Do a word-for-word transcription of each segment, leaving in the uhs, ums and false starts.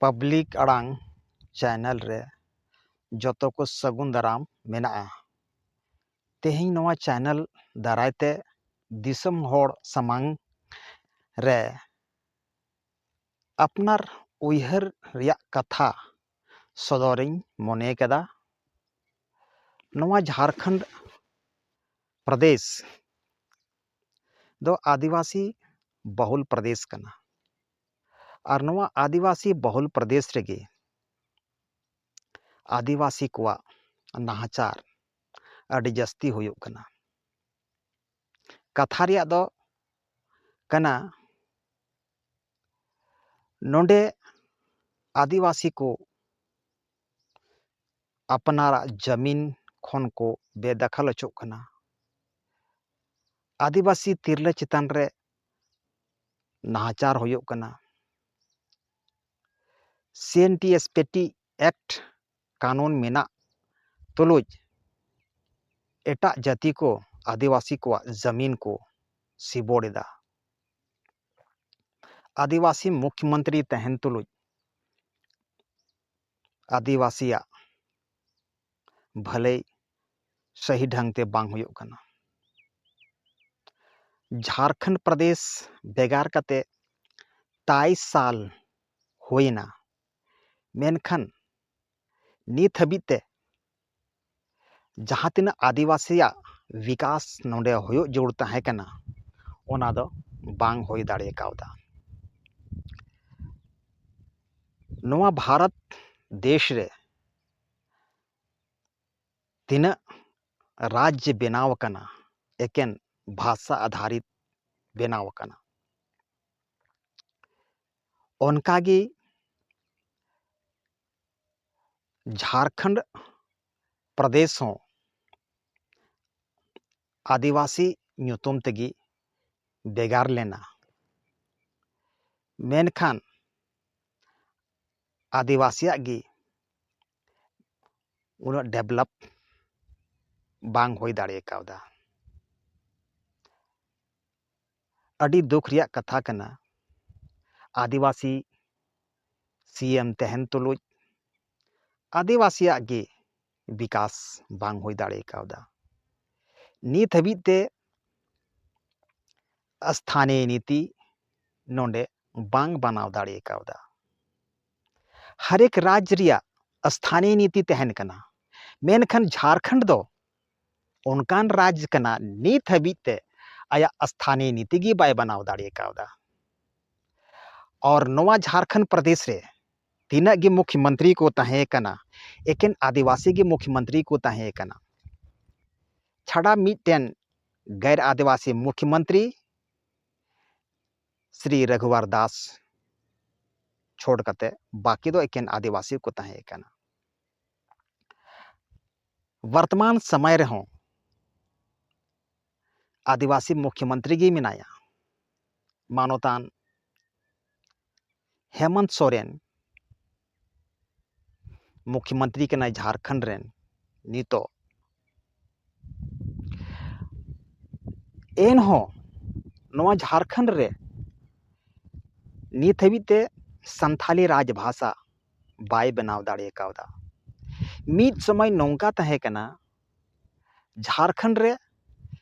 Public ᱟᱲᱟᱝ channel ᱨᱮ ᱡᱚᱛᱚ ᱠᱚ ᱥᱟᱹᱜᱩᱱ ᱫᱟᱨᱟᱢ ᱢᱮᱱᱟᱜᱼᱟ᱾ ᱛᱮᱦᱮᱧ ᱱᱚᱣᱟ ᱪᱮᱱᱮᱞ ᱫᱟᱨᱟᱭ ᱛᱮ ᱫᱤᱥᱚᱢ ᱦᱚᱲ ᱥᱟᱢᱟᱝ ᱨᱮ ᱟᱯᱱᱟᱨ ᱩᱭᱦᱟᱹᱨ ᱨᱮᱭᱟᱜ ᱠᱟᱛᱷᱟ ᱥᱚᱫᱚᱨᱤᱧ ᱢᱚᱱᱮ ᱠᱟᱫᱟ᱾ ᱱᱚᱣᱟ ᱡᱷᱟᱲᱠᱷᱚᱸᱰ ᱯᱨᱚᱫᱮᱥ ᱫᱚ ᱟᱹᱫᱤᱵᱟᱹᱥᱤ ᱵᱟᱦᱩᱞ ᱯᱨᱚᱫᱮᱥ ᱠᱟᱱᱟ᱾ ᱟᱨ ᱱᱚᱣᱟ ᱟᱹᱫᱤᱵᱟᱹᱥᱤ ᱵᱟᱦᱩᱞ ᱯᱨᱚᱫᱮᱥ ᱨᱮᱜᱮ ᱟᱹᱫᱤᱵᱟᱹᱥᱤ ᱠᱚᱣᱟᱜ ᱱᱟᱦᱟᱪᱟᱨ ᱟᱹᱰᱤ ᱡᱟᱹᱥᱛᱤ ᱦᱩᱭᱩᱜ ᱠᱟᱱᱟ᱾ ᱠᱟᱛᱷᱟ ᱨᱮᱭᱟᱜ ᱫᱚ ᱠᱟᱱᱟ, ᱱᱚᱰᱮ ᱟᱹᱫᱤᱵᱟᱹᱥᱤ ᱠᱚ ᱟᱯᱱᱟᱨᱟᱜ ᱡᱟᱹᱢᱤᱱ ᱠᱷᱚᱱ ᱠᱚ ᱵᱮᱫᱟᱠᱷᱟᱞ ᱦᱚᱪᱚᱜ ᱠᱟᱱᱟ᱾ ᱟᱹᱫᱤᱵᱟᱹᱥᱤ ᱛᱤᱨᱞᱟᱹ ᱪᱮᱛᱟᱱ ᱨᱮ ᱱᱟᱦᱟᱪᱟᱨ ᱦᱩᱭᱩᱜ ᱠᱟᱱᱟ᱾ ᱥᱤ ᱮᱱ ᱴᱤ ᱮᱥ ᱯᱮᱴᱤ ᱮᱠᱴ ᱠᱟᱹᱱᱩᱱ ᱢᱮᱱᱟᱜ ᱛᱩᱞᱩᱡ ᱮᱴᱟᱜ ᱡᱟᱹᱛᱤ ᱠᱚ ᱟᱹᱫᱤᱵᱟᱹᱥᱤ ᱠᱚᱣᱟᱜ ᱡᱟᱹᱢᱤᱱ ᱠᱚ ᱥᱤᱵᱚᱲ ᱮᱫᱟ᱾ ᱟᱹᱫᱤᱵᱟᱹᱥᱤ ᱢᱩᱠᱷᱭᱚᱢᱚᱱᱛᱨᱤ ᱛᱟᱦᱮᱱ ᱛᱩᱞᱩᱡ ᱟᱹᱫᱤᱵᱟᱹᱥᱤᱭᱟᱜ ᱵᱷᱟᱹᱞᱟᱹᱭ ᱥᱟᱹᱦᱤ ᱰᱷᱟᱝ ᱛᱮ ᱵᱟᱝ ᱦᱩᱭᱩᱜ ᱠᱟᱱᱟ᱾ ᱡᱷᱟᱲᱠᱷᱚᱸᱰ ᱯᱨᱚᱫᱮᱥ ᱵᱷᱮᱜᱟᱨ ᱠᱟᱛᱮ ᱛᱟᱭᱤᱥ ᱥᱟᱞ ᱦᱩᱭᱮᱱᱟ, ᱢᱮᱱᱠᱷᱟᱱ ᱱᱤᱛ ᱦᱟᱹᱵᱤᱡ ᱛᱮ ᱡᱟᱦᱟᱸ ᱛᱤᱱᱟᱹᱜ ᱟᱹᱫᱤᱵᱟᱹᱥᱤᱭᱟᱜ ᱵᱤᱠᱟᱥ ᱱᱚᱰᱮ ᱦᱩᱭᱩᱜ ᱡᱟᱹᱨᱩᱲ ᱛᱟᱦᱮᱸ ᱠᱟᱱᱟ, ᱚᱱᱟ ᱫᱚ ᱵᱟᱝ ᱦᱩᱭ ᱫᱟᱲᱮ ᱠᱟᱣᱫᱟ᱾ ᱱᱚᱣᱟ ᱵᱷᱟᱨᱚᱛ ᱫᱮᱥ ᱨᱮ ᱛᱤᱱᱟᱹᱜ ᱨᱟᱡᱽ ᱵᱮᱱᱟᱣ ᱟᱠᱟᱱᱟ, ᱮᱠᱮᱱ ᱵᱷᱟᱥᱟ ᱟᱫᱷᱟᱨᱤᱛ ᱵᱮᱱᱟᱣ ᱟᱠᱟᱱᱟ᱾ ᱚᱱᱠᱟᱜᱮ ᱡᱷᱟᱲᱠᱷᱚᱸᱰ ᱯᱨᱚᱫᱮᱥ ᱦᱚᱸ ᱟᱹᱫᱤᱵᱟᱹᱥᱤ ᱧᱩᱛᱩᱢ ᱛᱮᱜᱮ ᱵᱷᱮᱜᱟᱨ ᱞᱮᱱᱟ, ᱢᱮᱱᱠᱷᱟᱱ ᱟᱹᱫᱤᱵᱟᱹᱥᱤᱭᱟᱜ ᱜᱮ ᱩᱱᱟᱹᱜ ᱰᱮᱵᱷᱞᱚᱯ ᱵᱟᱝ ᱦᱩᱭ ᱫᱟᱲᱮ ᱠᱟᱣᱫᱟ᱾ ᱟᱹᱰᱤ ᱫᱩᱠ ᱨᱮᱭᱟᱜ ᱠᱟᱛᱷᱟ ᱠᱟᱱᱟ, ᱟᱹᱫᱤᱵᱟᱹᱥᱤ ᱥᱤ ᱮᱢ ᱛᱟᱦᱮᱱ ᱛᱩᱞᱩᱡ ᱟᱹᱫᱤᱵᱟᱹᱥᱤᱭᱟᱜ ᱜᱮ ᱵᱤᱠᱟᱥ ᱵᱟᱝ ᱦᱩᱭ ᱫᱟᱲᱮ ᱠᱟᱣᱫᱟ᱾ ᱱᱤᱛ ᱦᱟᱹᱵᱤᱡ ᱛᱮ ᱥᱛᱷᱟᱱᱤᱭ ᱱᱤᱛᱤ ᱱᱚᱰᱮ ᱵᱟᱝ ᱵᱟᱱᱟᱣ ᱫᱟᱲᱮ ᱠᱟᱣᱫᱟ᱾ ᱦᱟᱨᱮᱠ ᱨᱟᱡᱽ ᱨᱮᱭᱟᱜ ᱥᱛᱷᱟᱱᱤᱭ ᱱᱤᱛᱤ ᱛᱟᱦᱮᱱ ᱠᱟᱱᱟ, ᱢᱮᱱᱠᱷᱟᱱ ᱡᱷᱟᱲᱠᱷᱚᱸᱰ ᱫᱚ ᱚᱱᱠᱟᱱ ᱨᱟᱡᱽ ᱠᱟᱱᱟ, ᱱᱤᱛ ᱦᱟᱹᱵᱤᱡ ᱛᱮ ᱟᱭᱟᱜ ᱥᱛᱷᱟᱱᱤᱭ ᱱᱤᱛᱤ ᱜᱮ ᱵᱟᱭ ᱵᱟᱱᱟᱣ ᱫᱟᱲᱮ ᱠᱟᱣᱫᱟ᱾ ᱟᱨ ᱱᱚᱣᱟ ᱡᱷᱟᱲᱠᱷᱚᱸᱰ ᱯᱨᱚᱫᱮᱥ ᱨᱮ ᱛᱤᱱᱟᱹᱜ ᱜᱮ ᱢᱩᱠᱷᱭᱚᱢᱚᱱᱛᱨᱤ ᱠᱚ ᱛᱟᱦᱮᱸ ᱠᱟᱱᱟ, ᱮᱠᱮᱱ ᱟᱹᱫᱤᱵᱟᱹᱥᱤ ᱜᱮ ᱢᱩᱠᱷᱭᱚᱢᱚᱱᱛᱨᱤ ᱠᱚ ᱛᱟᱦᱮᱸ ᱠᱟᱱᱟ᱾ ᱪᱷᱟᱰᱟ ᱢᱤᱫᱴᱮᱱ ᱜᱮᱨ ᱟᱹᱫᱤᱵᱟᱹᱥᱤ ᱢᱩᱠᱷᱭᱚᱢᱚᱱᱛᱨᱤ ᱥᱨᱤ ᱨᱟᱜᱷᱩᱣᱟᱨ ᱫᱟᱥ ᱪᱷᱚᱰ ᱠᱟᱛᱮ ᱵᱟᱹᱠᱤ ᱫᱚ ᱮᱠᱮᱱ ᱟᱹᱫᱤᱵᱟᱹᱥᱤ ᱠᱚ ᱛᱟᱦᱮᱸ ᱠᱟᱱᱟ᱾ ᱵᱚᱨᱛᱚᱢᱟᱱ ᱥᱚᱢᱚᱭ ᱨᱮᱦᱚᱸ ᱟᱹᱫᱤᱵᱟᱹᱥᱤ ᱢᱩᱠᱷᱭᱚᱢᱚᱱᱛᱨᱤ ᱜᱮ ᱢᱮᱱᱟᱭᱟ᱾ ᱢᱟᱱᱚᱛᱟᱱ ᱦᱮᱢᱚᱱᱛ ᱥᱚᱨᱮᱱ ᱢᱩᱠᱷᱭᱚᱢᱚᱱᱛᱨᱤ ᱠᱟᱱᱟᱭ ᱡᱷᱟᱲᱠᱷᱚᱸᱰ ᱨᱮᱱ ᱱᱤᱛᱚᱜ᱾ ᱮᱱᱦᱚᱸ ᱱᱚᱣᱟ ᱡᱷᱟᱲᱠᱷᱚᱸᱰ ᱨᱮ ᱱᱤᱛ ᱦᱟᱹᱵᱤᱡ ᱛᱮ ᱥᱟᱱᱛᱷᱟᱞᱤ ᱨᱟᱡᱽ ᱵᱷᱟᱥᱟ ᱵᱟᱭ ᱵᱮᱱᱟᱣ ᱫᱟᱲᱮ ᱠᱟᱣᱫᱟ᱾ ᱢᱤᱫ ᱥᱚᱢᱚᱭ ᱱᱚᱝᱠᱟ ᱛᱟᱦᱮᱸ ᱠᱟᱱᱟ, ᱡᱷᱟᱲᱠᱷᱚᱸᱰ ᱨᱮ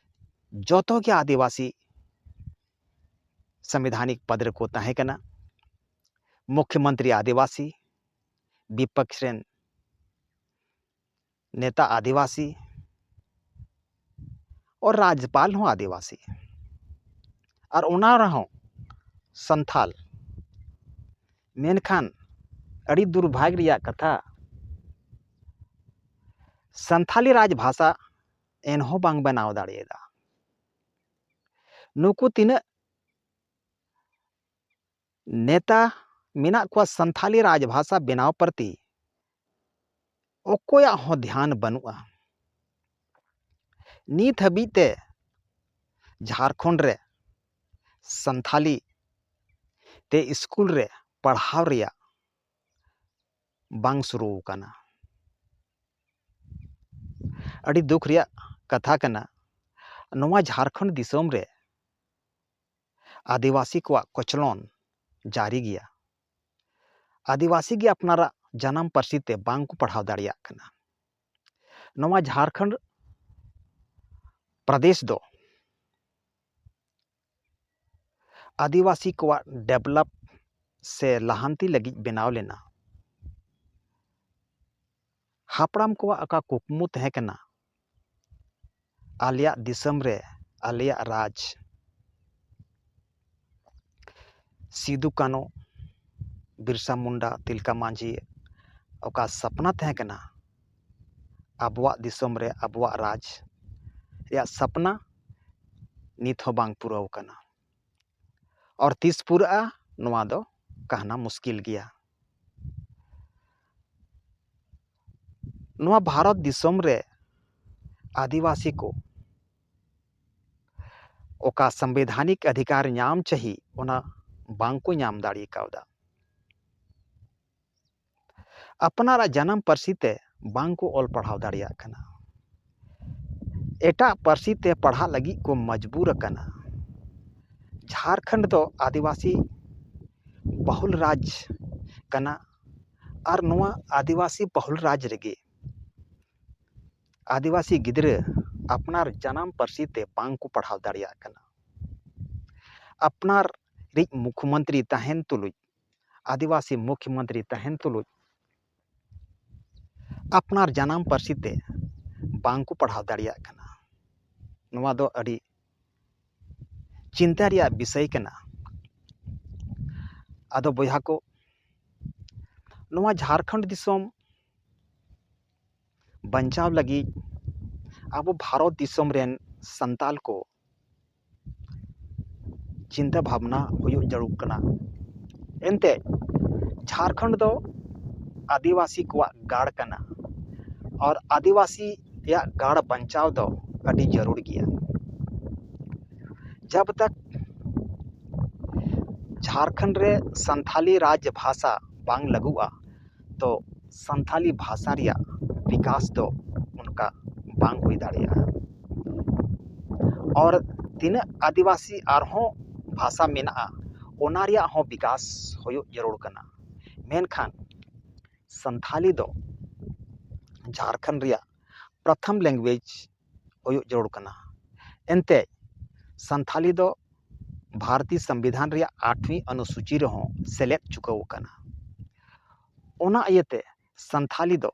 ᱡᱚᱛᱚ ᱜᱮ ᱟᱹᱫᱤᱵᱟᱹᱥᱤ ᱥᱚᱝᱵᱤᱫᱷᱟᱱᱤᱠ ᱯᱚᱫᱽ ᱨᱮᱠᱚ ᱛᱟᱦᱮᱸ ᱠᱟᱱᱟ᱾ ᱢᱩᱠᱷᱭᱚᱢᱚᱱᱛᱨᱤ ᱟᱹᱫᱤᱵᱟᱹᱥᱤ, ᱵᱤᱯᱚᱠᱷ ᱨᱮᱱ ᱱᱮᱛᱟ ᱟᱹᱫᱤᱵᱟᱹᱥᱤ, ᱟᱨ ᱨᱟᱡᱽᱯᱟᱞ ᱦᱚᱸ ᱟᱹᱫᱤᱵᱟᱹᱥᱤ, ᱟᱨ ᱚᱱᱟ ᱨᱮᱦᱚᱸ ᱥᱟᱱᱛᱷᱟᱞ᱾ ᱢᱮᱱᱠᱷᱟᱱ ᱟᱹᱰᱤ ᱫᱩᱨᱵᱷᱟᱜᱽ ᱨᱮᱭᱟᱜ ᱠᱟᱛᱷᱟ, ᱥᱟᱱᱛᱷᱟᱞᱤ ᱨᱟᱡᱽ ᱵᱷᱟᱥᱟ ᱮᱱᱦᱚᱸ ᱵᱟᱝ ᱵᱮᱱᱟᱣ ᱫᱟᱲᱮᱭᱟᱫᱟ᱾ ᱱᱩᱠᱩ ᱛᱤᱱᱟᱹᱜ ᱱᱮᱛᱟ ᱢᱮᱱᱟᱜ ᱠᱚᱣᱟ ᱥᱟᱱᱛᱷᱟᱞᱤ ᱨᱟᱡᱽ ᱵᱷᱟᱥᱟ ᱵᱮᱱᱟᱣ ᱯᱨᱚᱛᱤ, ᱚᱠᱚᱭᱟᱜ ᱦᱚᱸ ᱫᱷᱮᱭᱟᱱ ᱵᱟᱹᱱᱩᱜᱼᱟ᱾ ᱱᱤᱛ ᱦᱟᱹᱵᱤᱡ ᱛᱮ ᱡᱷᱟᱲᱠᱷᱚᱸᱰ ᱨᱮ ᱥᱟᱱᱛᱷᱟᱞᱤ ᱛᱮ ᱥᱠᱩᱞ ᱨᱮ ᱯᱟᱲᱦᱟᱣ ᱨᱮᱭᱟᱜ ᱵᱟᱝ ᱥᱩᱨᱩ ᱟᱠᱟᱱᱟ᱾ ᱟᱹᱰᱤ ᱫᱩᱠ ᱨᱮᱭᱟᱜ ᱠᱟᱛᱷᱟ ᱠᱟᱱᱟ, ᱱᱚᱣᱟ ᱡᱷᱟᱲᱠᱷᱚᱸᱰ ᱫᱤᱥᱚᱢ ᱨᱮ ᱟᱹᱫᱤᱵᱟᱹᱥᱤ ᱠᱚᱣᱟᱜ ᱠᱚᱪᱞᱚᱱ ᱡᱟᱹᱨᱤ ᱜᱮᱭᱟ᱾ ᱟᱹᱫᱤᱵᱟᱹᱥᱤ ᱜᱮ ᱟᱯᱱᱟᱨᱟᱜ ᱡᱟᱱᱟᱢ ᱯᱟᱹᱨᱥᱤ ᱛᱮ ᱵᱟᱝ ᱠᱚ ᱯᱟᱲᱦᱟᱣ ᱫᱟᱲᱮᱭᱟᱜ ᱠᱟᱱᱟ᱾ ᱱᱚᱣᱟ ᱡᱷᱟᱲᱠᱷᱚᱸᱰ ᱯᱨᱚᱫᱮᱥ ᱫᱚ ᱟᱹᱫᱤᱵᱟᱹᱥᱤ ᱠᱚᱣᱟᱜ ᱰᱮᱵᱷᱞᱚᱯ ᱥᱮ ᱞᱟᱦᱟᱱᱛᱤ ᱞᱟᱹᱜᱤᱫ ᱵᱮᱱᱟᱣ ᱞᱮᱱᱟ᱾ ᱦᱟᱯᱲᱟᱢ ᱠᱚᱣᱟᱜ ᱚᱠᱟ ᱠᱩᱠᱢᱩ ᱛᱟᱦᱮᱸ ᱠᱟᱱᱟ, ᱟᱞᱮᱭᱟᱜ ᱫᱤᱥᱚᱢ ᱨᱮ ᱟᱞᱮᱭᱟᱜ ᱨᱟᱡᱽ, ᱥᱤᱫᱩ ᱠᱟᱹᱱᱩ, ᱵᱤᱨᱥᱟ ᱢᱩᱱᱰᱟ, ᱛᱤᱞᱠᱟ ᱢᱟᱹᱡᱷᱤ ᱚᱠᱟ ᱥᱟᱯᱱᱟ ᱛᱟᱦᱮᱸ ᱠᱟᱱᱟ, ᱟᱵᱚᱣᱟᱜ ᱫᱤᱥᱚᱢ ᱨᱮ ᱟᱵᱚᱣᱟᱜ ᱨᱟᱡᱽ ᱨᱮᱭᱟᱜ ᱥᱟᱯᱱᱟ ᱱᱤᱛ ᱦᱚᱸ ᱵᱟᱝ ᱯᱩᱨᱟᱹᱣ ᱠᱟᱱᱟ᱾ ᱟᱨ ᱛᱤᱥ ᱯᱩᱨᱟᱹᱜᱼᱟ, ᱱᱚᱣᱟ ᱫᱚ ᱠᱟᱦᱱᱟ ᱢᱩᱥᱠᱤᱞ ᱜᱮᱭᱟ᱾ ᱱᱚᱣᱟ ᱵᱷᱟᱨᱚᱛ ᱫᱤᱥᱚᱢ ᱨᱮ ᱟᱹᱫᱤᱵᱟᱹᱥᱤ ᱠᱚ ᱚᱠᱟ ᱥᱟᱝᱵᱤᱫᱷᱟᱱᱤᱠ ᱚᱫᱷᱤᱠᱟᱨ ᱧᱟᱢ ᱪᱟᱹᱦᱤ, ᱚᱱᱟ ᱵᱟᱝ ᱠᱚ ᱧᱟᱢ ᱫᱟᱲᱮ ᱠᱟᱣᱫᱟ᱾ ᱟᱯᱱᱟᱨᱟᱜ ᱡᱟᱱᱟᱢ ᱯᱟᱹᱨᱥᱤ ᱛᱮ ᱵᱟᱝ ᱠᱚ ᱚᱞ ᱯᱟᱲᱦᱟᱣ ᱫᱟᱲᱮᱭᱟᱜ ᱠᱟᱱᱟ᱾ ᱮᱴᱟᱜ ᱯᱟᱹᱨᱥᱤ ᱛᱮ ᱯᱟᱲᱦᱟᱜ ᱞᱟᱹᱜᱤᱫ ᱠᱚ ᱢᱚᱡᱽᱵᱩᱨ ᱟᱠᱟᱱᱟ᱾ ᱡᱷᱟᱲᱠᱷᱚᱸᱰ ᱫᱚ ᱟᱹᱫᱤᱵᱟᱹᱥᱤ ᱵᱟᱦᱩᱞ ᱨᱟᱡᱽ ᱠᱟᱱᱟ ᱟᱨ ᱱᱚᱣᱟ ᱟᱹᱫᱤᱵᱟᱹᱥᱤ ᱵᱟᱦᱩᱞ ᱨᱟᱡᱽ ᱨᱮᱜᱮ ᱟᱹᱫᱤᱵᱟᱹᱥᱤ ᱜᱤᱫᱽᱨᱟᱹ ᱟᱯᱱᱟᱨ ᱡᱟᱱᱟᱢ ᱯᱟᱹᱨᱥᱤ ᱛᱮ ᱵᱟᱝ ᱠᱚ ᱯᱟᱲᱦᱟᱣ ᱫᱟᱲᱮᱭᱟᱜ ᱠᱟᱱᱟ᱾ ᱟᱯᱱᱟᱨ ᱨᱤᱡ ᱢᱩᱠᱷᱭᱚᱢᱚᱱᱛᱨᱤ ᱛᱟᱦᱮᱱ ᱛᱩᱞᱩᱡ, ᱟᱹᱫᱤᱵᱟᱹᱥᱤ ᱢᱩᱠᱷᱭᱚᱢᱚᱱᱛᱨᱤ ᱛᱟᱦᱮᱱ ᱛᱩᱞᱩᱡ ᱟᱯᱱᱟᱨ ᱡᱟᱱᱟᱢ ᱯᱟᱹᱨᱥᱤ ᱛᱮ ᱵᱟᱝ ᱠᱚ ᱯᱟᱲᱦᱟᱣ ᱫᱟᱲᱮᱭᱟᱜ ᱠᱟᱱᱟ᱾ ᱱᱚᱣᱟ ᱫᱚ ᱟᱹᱰᱤ ᱪᱤᱱᱛᱟ ᱨᱮᱭᱟᱜ ᱵᱤᱥᱚᱭ ᱠᱟᱱᱟ᱾ ᱟᱫᱚ ᱵᱚᱭᱦᱟ ᱠᱚ, ᱱᱚᱣᱟ ᱡᱷᱟᱲᱠᱷᱚᱸᱰ ᱫᱤᱥᱚᱢ ᱵᱟᱧᱪᱟᱣ ᱞᱟᱹᱜᱤᱫ ᱟᱵᱚ ᱵᱷᱟᱨᱚᱛ ᱫᱤᱥᱚᱢ ᱨᱮᱱ ᱥᱟᱱᱛᱟᱞ ᱠᱚ ᱪᱤᱱᱛᱟᱹ ᱵᱷᱟᱵᱽᱱᱟ ᱦᱩᱭᱩᱜ ᱡᱟᱹᱨᱩᱲ ᱠᱟᱱᱟ᱾ ᱮᱱᱛᱮ ᱡᱷᱟᱲᱠᱷᱚᱸᱰ ᱫᱚ ᱟᱹᱫᱤᱵᱟᱹᱥᱤ ᱠᱚᱣᱟᱜ ᱜᱟᱲ ᱠᱟᱱᱟ ᱟᱨ ᱟᱹᱫᱤᱵᱟᱹᱥᱤᱭᱟᱜ ᱜᱟᱲ ᱵᱟᱧᱪᱟᱣ ᱫᱚ ᱟᱹᱰᱤ ᱡᱟᱹᱨᱩᱲ ᱜᱮᱭᱟ᱾ ᱡᱟᱵ ᱛᱟᱠ ᱡᱷᱟᱲᱠᱷᱚᱸᱰ ᱨᱮ ᱥᱟᱱᱛᱷᱟᱞᱤ ᱨᱟᱡᱽ ᱵᱷᱟᱥᱟ ᱵᱟᱝ ᱞᱟᱹᱜᱩᱜᱼᱟ, ᱛᱚ ᱥᱟᱱᱛᱷᱟᱞᱤ ᱵᱷᱟᱥᱟ ᱨᱮᱭᱟᱜ ᱵᱤᱠᱟᱥ ᱫᱚ ᱚᱱᱠᱟ ᱵᱟᱝ ᱦᱩᱭ ᱫᱟᱲᱮᱭᱟᱜᱼᱟ᱾ ᱟᱨ ᱛᱤᱱᱟᱹᱜ ᱟᱹᱫᱤᱵᱟᱹᱥᱤ ᱟᱨᱦᱚᱸ ᱵᱷᱟᱥᱟ ᱢᱮᱱᱟᱜᱼᱟ, ᱚᱱᱟ ᱨᱮᱭᱟᱜ ᱦᱚᱸ ᱵᱤᱠᱟᱥ ᱦᱩᱭᱩᱜ ᱡᱟᱹᱨᱩᱲ ᱠᱟᱱᱟ᱾ ᱢᱮᱱᱠᱷᱟᱱ ᱥᱟᱱᱛᱷᱟᱞᱤ ᱫᱚ ᱡᱷᱟᱲᱠᱷᱚᱸᱰ ᱨᱮᱭᱟᱜ ᱯᱨᱚᱛᱷᱚᱢ language ᱦᱩᱭᱩᱜ ᱡᱟᱹᱨᱩᱲ ᱠᱟᱱᱟ᱾ ᱮᱱᱛᱮ ᱥᱟᱱᱛᱷᱟᱞᱤ ᱫᱚ ᱵᱷᱟᱨᱚᱛᱤᱭᱚ ᱥᱚᱝᱵᱤᱫᱷᱟᱱ ᱨᱮᱭᱟᱜ ᱟᱴᱷᱣᱤ ᱚᱱᱩᱥᱩᱪᱤ ᱨᱮᱦᱚᱸ ᱥᱮᱞᱮᱫ ᱪᱩᱠᱟᱹᱣ ᱟᱠᱟᱱᱟ᱾ ᱚᱱᱟ ᱤᱭᱟᱹᱛᱮ ᱥᱟᱱᱛᱷᱟᱞᱤ ᱫᱚ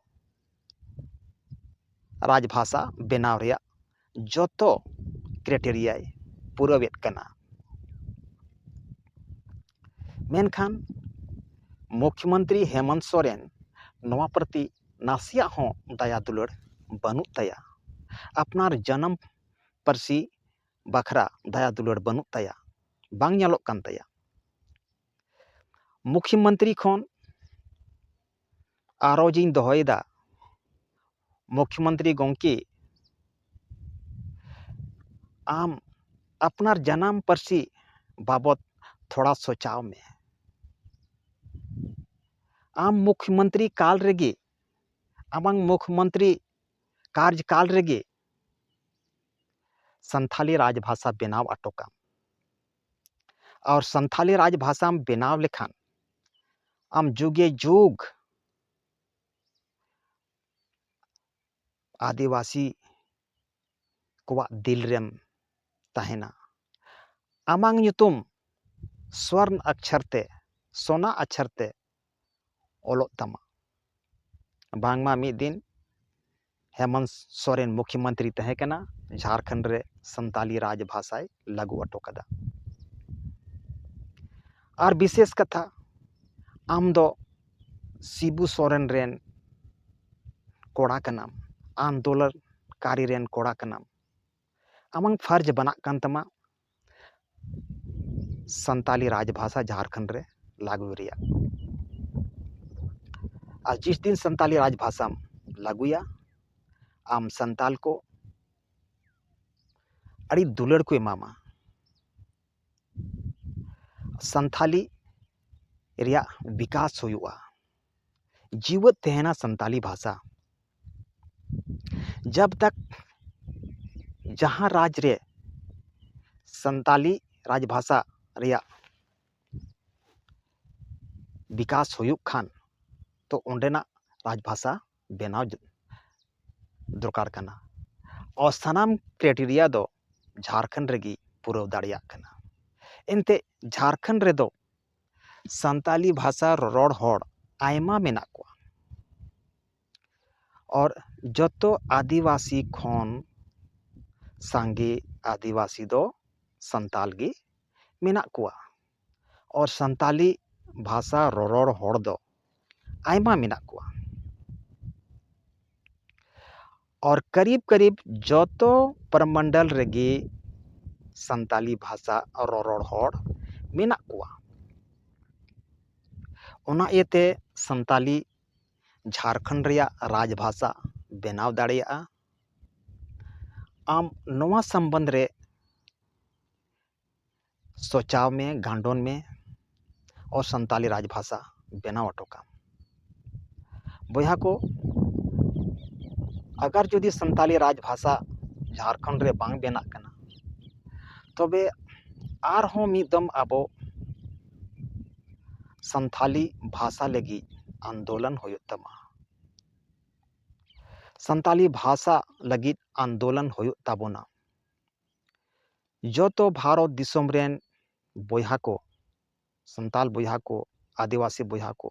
ᱨᱟᱡᱽᱵᱷᱟᱥᱟ ᱵᱮᱱᱟᱣ ᱨᱮᱭᱟᱜ ᱡᱚᱛᱚ criteria ᱭ ᱯᱩᱨᱟᱹᱣᱮᱫ ᱠᱟᱱᱟ᱾ ᱢᱮᱱᱠᱷᱟᱱ ᱢᱩᱠᱷᱭᱚᱢᱚᱱᱛᱨᱤ ᱦᱮᱢᱚᱱᱛ ᱥᱚᱨᱮᱱ ᱱᱚᱣᱟ ᱯᱨᱚᱛᱤ ᱱᱟᱥᱮᱭᱟᱜ ᱦᱚᱸ ᱫᱟᱭᱟ ᱫᱩᱞᱟᱹᱲ ᱵᱟᱹᱱᱩᱜ ᱛᱟᱭᱟ᱾ ᱟᱯᱱᱟᱨ ᱡᱟᱱᱟᱢ ᱯᱟᱹᱨᱥᱤ ᱵᱟᱠᱷᱨᱟ ᱫᱟᱭᱟ ᱫᱩᱞᱟᱹᱲ ᱵᱟᱹᱱᱩᱜ ᱛᱟᱭᱟ, ᱵᱟᱝ ᱧᱮᱞᱚᱜ ᱠᱟᱱ ᱛᱟᱭᱟ᱾ ᱢᱩᱠᱷᱭᱚᱢᱚᱱᱛᱨᱤ ᱠᱷᱚᱱ ᱟᱨᱚᱡᱽ ᱤᱧ ᱫᱚᱦᱚᱭᱮᱫᱟ, ᱢᱩᱠᱷᱭᱚᱢᱚᱱᱛᱨᱤ ᱜᱚᱢᱠᱮ, ᱟᱢ ᱟᱯᱱᱟᱨ ᱡᱟᱱᱟᱢ ᱯᱟᱹᱨᱥᱤ ᱵᱟᱵᱚᱫ ᱛᱷᱚᱲᱟ ᱥᱚᱪᱟᱣ ᱢᱮ᱾ ᱟᱢ ᱢᱩᱠᱷᱭᱚᱢᱚᱱᱛᱨᱤ ᱠᱟᱞ ᱨᱮᱜᱮ, ᱟᱢᱟᱝ ᱢᱩᱠᱷᱭᱚᱢᱚᱱᱛᱨᱤ ᱠᱟᱨᱡᱽᱠᱟᱞ ᱨᱮᱜᱮ ᱥᱟᱱᱛᱷᱟᱞᱤ ᱨᱟᱡᱽᱵᱷᱟᱥᱟ ᱵᱮᱱᱟᱣ ᱚᱴᱚ ᱠᱟᱢ᱾ ᱟᱨ ᱥᱟᱱᱛᱷᱟᱞᱤ ᱨᱟᱡᱽᱵᱷᱟᱥᱟᱢ ᱵᱮᱱᱟᱣ ᱞᱮᱠᱷᱟᱱ ᱟᱢ ᱡᱩᱜᱮ ᱡᱩᱜᱽ ᱟᱹᱫᱤᱵᱟᱹᱥᱤ ᱠᱚᱣᱟᱜ ᱫᱤᱞ ᱨᱮᱢ ᱛᱟᱦᱮᱱᱟ᱾ ᱟᱢᱟᱝ ᱧᱩᱛᱩᱢ ᱥᱣᱚᱨᱱ ᱟᱠᱷᱟᱨ ᱛᱮ, ᱥᱚᱱᱟ ᱟᱠᱷᱟᱨ ᱛᱮ ᱚᱞᱚᱜ ᱛᱟᱢᱟ᱾ ᱵᱟᱝᱢᱟ ᱢᱤᱫ ᱫᱤᱱ ᱦᱮᱢᱚᱱᱛ ᱥᱚᱨᱮᱱ ᱢᱩᱠᱷᱭᱚᱢᱚᱱᱛᱨᱤ ᱛᱟᱦᱮᱸ ᱠᱟᱱᱟ, ᱡᱷᱟᱲᱠᱷᱚᱸᱰ ᱨᱮ ᱥᱟᱱᱛᱟᱞᱤ ᱨᱟᱡᱽ ᱵᱷᱟᱥᱟᱭ ᱞᱟᱹᱜᱩ ᱚᱴᱚ ᱠᱟᱫᱟ᱾ ᱟᱨ ᱵᱤᱥᱮᱥ ᱠᱟᱛᱷᱟ, ᱟᱢ ᱫᱚ ᱥᱤᱵᱩ ᱥᱚᱨᱮᱱ ᱨᱮᱱ ᱠᱚᱲᱟ ᱠᱟᱱᱟᱢ, ᱟᱱᱫᱳᱞᱚᱱᱠᱟᱨᱤ ᱨᱮᱱ ᱠᱚᱲᱟ ᱠᱟᱱᱟᱢ᱾ ᱟᱢᱟᱝ ᱯᱷᱟᱨᱡᱽ ᱵᱟᱱᱟᱜ ᱠᱟᱱ ᱛᱟᱢᱟ ᱥᱟᱱᱛᱟᱞᱤ ᱨᱟᱡᱽ ᱵᱷᱟᱥᱟ ᱡᱷᱟᱲᱠᱷᱚᱸᱰ ᱨᱮ ᱞᱟᱹᱜᱩᱭ ᱨᱮᱭᱟᱜ᱾ ᱟᱨ ᱡᱤᱥ ᱫᱤᱱ ᱥᱟᱱᱛᱟᱞᱤ ᱨᱟᱡᱽ ᱵᱷᱟᱥᱟᱢ ᱞᱟᱹᱜᱩᱭᱟ, ᱟᱢ ᱥᱟᱱᱛᱟᱞ ᱠᱚ ᱟᱹᱰᱤ ᱫᱩᱞᱟᱹᱲ ᱠᱚ ᱮᱢᱟᱢᱟ᱾ ᱥᱟᱱᱛᱷᱟᱞᱤ ᱨᱮᱭᱟᱜ ᱵᱤᱠᱟᱥ ᱦᱩᱭᱩᱜᱼᱟ, ᱡᱤᱣᱮᱫ ᱛᱟᱦᱮᱱᱟ ᱥᱟᱱᱛᱟᱞᱤ ᱵᱷᱟᱥᱟ᱾ ᱡᱟᱵ ᱛᱟᱠ ᱡᱟᱦᱟᱸ ᱨᱟᱡᱽ ᱨᱮ ᱥᱟᱱᱛᱟᱞᱤ ᱨᱟᱡᱽ ᱵᱷᱟᱥᱟ ᱨᱮᱭᱟᱜ ᱵᱤᱠᱟᱥ ᱦᱩᱭᱩᱜ ᱠᱷᱟᱱ, ᱛᱚ ᱚᱸᱰᱮᱱᱟᱜ ᱨᱟᱡᱽ ᱵᱷᱟᱥᱟ ᱵᱮᱱᱟᱣ ᱫᱚᱨᱠᱟᱨ ᱠᱟᱱᱟ᱾ ᱟᱨ ᱥᱟᱱᱟᱢ criteria ᱫᱚ ᱡᱷᱟᱲᱠᱷᱚᱸᱰ ᱨᱮᱜᱮ ᱯᱩᱨᱟᱹᱣ ᱫᱟᱲᱮᱭᱟᱜ ᱠᱟᱱᱟ᱾ ᱮᱱᱛᱮ ᱡᱷᱟᱲᱠᱷᱚᱸᱰ ᱨᱮᱫᱚ ᱥᱟᱱᱛᱟᱞᱤ ᱵᱷᱟᱥᱟ ᱨᱚᱨᱚᱲ ᱦᱚᱲ ᱟᱭᱢᱟ ᱢᱮᱱᱟᱜ ᱠᱚᱣᱟ᱾ ᱟᱨ ᱡᱚᱛᱚ ᱟᱹᱫᱤᱵᱟᱹᱥᱤ ᱠᱷᱚᱱ ᱥᱟᱸᱜᱮ ᱟᱹᱫᱤᱵᱟᱹᱥᱤ ᱫᱚ ᱥᱟᱱᱛᱟᱞ ᱜᱮ ᱢᱮᱱᱟᱜ ᱠᱚᱣᱟ᱾ ᱟᱨ ᱥᱟᱱᱛᱟᱞᱤ ᱵᱷᱟᱥᱟ ᱨᱚᱨᱚᱲ ᱦᱚᱲ ᱫᱚ ᱟᱭᱢᱟ ᱢᱮᱱᱟᱜ ᱠᱚᱣᱟ᱾ ᱟᱨ ᱠᱟᱨᱤᱵ ᱠᱟᱨᱤᱵ ᱡᱚᱛᱚ ᱯᱨᱚᱢᱚᱱᱰᱚᱞ ᱨᱮᱜᱮ ᱥᱟᱱᱛᱟᱞᱤ ᱵᱷᱟᱥᱟ ᱨᱚᱨᱚᱲ ᱦᱚᱲ ᱢᱮᱱᱟᱜ ᱠᱚᱣᱟ᱾ ᱚᱱᱟ ᱤᱭᱟᱹᱛᱮ ᱥᱟᱱᱛᱟᱞᱤ ᱡᱷᱟᱲᱠᱷᱚᱸᱰ ᱨᱮᱭᱟᱜ ᱨᱟᱡᱽ ᱵᱷᱟᱥᱟ ᱵᱮᱱᱟᱣ ᱫᱟᱲᱮᱭᱟᱜᱼᱟ᱾ ᱟᱢ ᱱᱚᱣᱟ ᱥᱚᱢᱵᱚᱱᱫᱷ ᱨᱮ ᱥᱚᱪᱟᱣ ᱢᱮ, ᱜᱟᱱᱰᱚᱱ ᱢᱮ ᱟᱨ ᱥᱟᱱᱛᱟᱞᱤ ᱨᱟᱡᱽ ᱵᱷᱟᱥᱟ ᱵᱮᱱᱟᱣ ᱦᱚᱴᱚ ᱠᱟᱜ᱾ ᱵᱚᱭᱦᱟ ᱠᱚ, ᱟᱜᱟᱨ ᱡᱩᱫᱤ ᱥᱟᱱᱛᱟᱞᱤ ᱨᱟᱡᱽ ᱵᱷᱟᱥᱟ ᱡᱷᱟᱲᱠᱷᱚᱸᱰ ᱨᱮ ᱵᱟᱝ ᱵᱮᱱᱟᱜ ᱠᱟᱱᱟ, ᱛᱚᱵᱮ ᱟᱨᱦᱚᱸ ᱢᱤᱫ ᱫᱚᱢ ᱟᱵᱚ ᱥᱟᱱᱛᱟᱞᱤ ᱵᱷᱟᱥᱟ ᱞᱟᱹᱜᱤᱫ ᱟᱱᱫᱳᱞᱚᱱ ᱦᱩᱭᱩᱜ ᱛᱟᱢᱟ᱾ ᱥᱟᱱᱛᱟᱞᱤ ᱵᱷᱟᱥᱟ ᱞᱟᱹᱜᱤᱫ ᱟᱱᱫᱳᱞᱚᱱ ᱦᱩᱭᱩᱜ ᱛᱟᱵᱚᱱᱟ᱾ ᱡᱚᱛᱚ ᱵᱷᱟᱨᱚᱛ ᱫᱤᱥᱚᱢ ᱨᱮᱱ ᱵᱚᱭᱦᱟ ᱠᱚ, ᱥᱟᱱᱛᱟᱞ ᱵᱚᱭᱦᱟ ᱠᱚ, ᱟᱹᱫᱤᱵᱟᱹᱥᱤ ᱵᱚᱭᱦᱟ ᱠᱚ,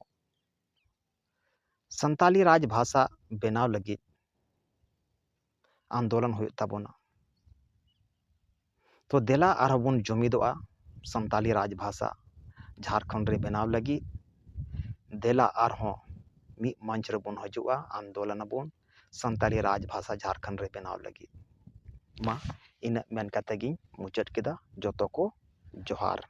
ᱥᱟᱱᱛᱟᱞᱤ ᱨᱟᱡᱽ ᱵᱷᱟᱥᱟ ᱵᱮᱱᱟᱣ ᱞᱟᱹᱜᱤᱫ ᱟᱱᱫᱳᱞᱚᱱ ᱦᱩᱭᱩᱜ ᱛᱟᱵᱚᱱᱟ᱾ ᱛᱚ ᱫᱮᱞᱟ ᱟᱨᱦᱚᱸ ᱵᱚᱱ ᱡᱩᱢᱤᱫᱚᱜᱼᱟ ᱥᱟᱱᱛᱟᱞᱤ ᱨᱟᱡᱽ ᱵᱷᱟᱥᱟ ᱡᱷᱟᱲᱠᱷᱚᱸᱰ ᱨᱮ ᱵᱮᱱᱟᱣ ᱞᱟᱹᱜᱤᱫ᱾ ᱫᱮᱞᱟ ᱟᱨᱦᱚᱸ ᱢᱤᱫ ᱢᱚᱧᱪ ᱨᱮᱵᱚᱱ ᱦᱤᱡᱩᱜᱼᱟ, ᱟᱱᱫᱳᱞᱚᱱ ᱟᱵᱚᱱ ᱥᱟᱱᱛᱟᱞᱤ ᱨᱟᱡᱽ ᱵᱷᱟᱥᱟ ᱡᱷᱟᱲᱠᱷᱚᱸᱰ ᱨᱮ ᱵᱮᱱᱟᱣ ᱞᱟᱹᱜᱤᱫ᱾ ᱢᱟ ᱤᱱᱟᱹᱜ ᱢᱮᱱ ᱠᱟᱛᱮ ᱜᱤᱧ ᱢᱩᱪᱟᱹᱫ ᱠᱮᱫᱟ᱾ ᱡᱚᱛᱚ ᱠᱚ ᱡᱚᱦᱟᱨ᱾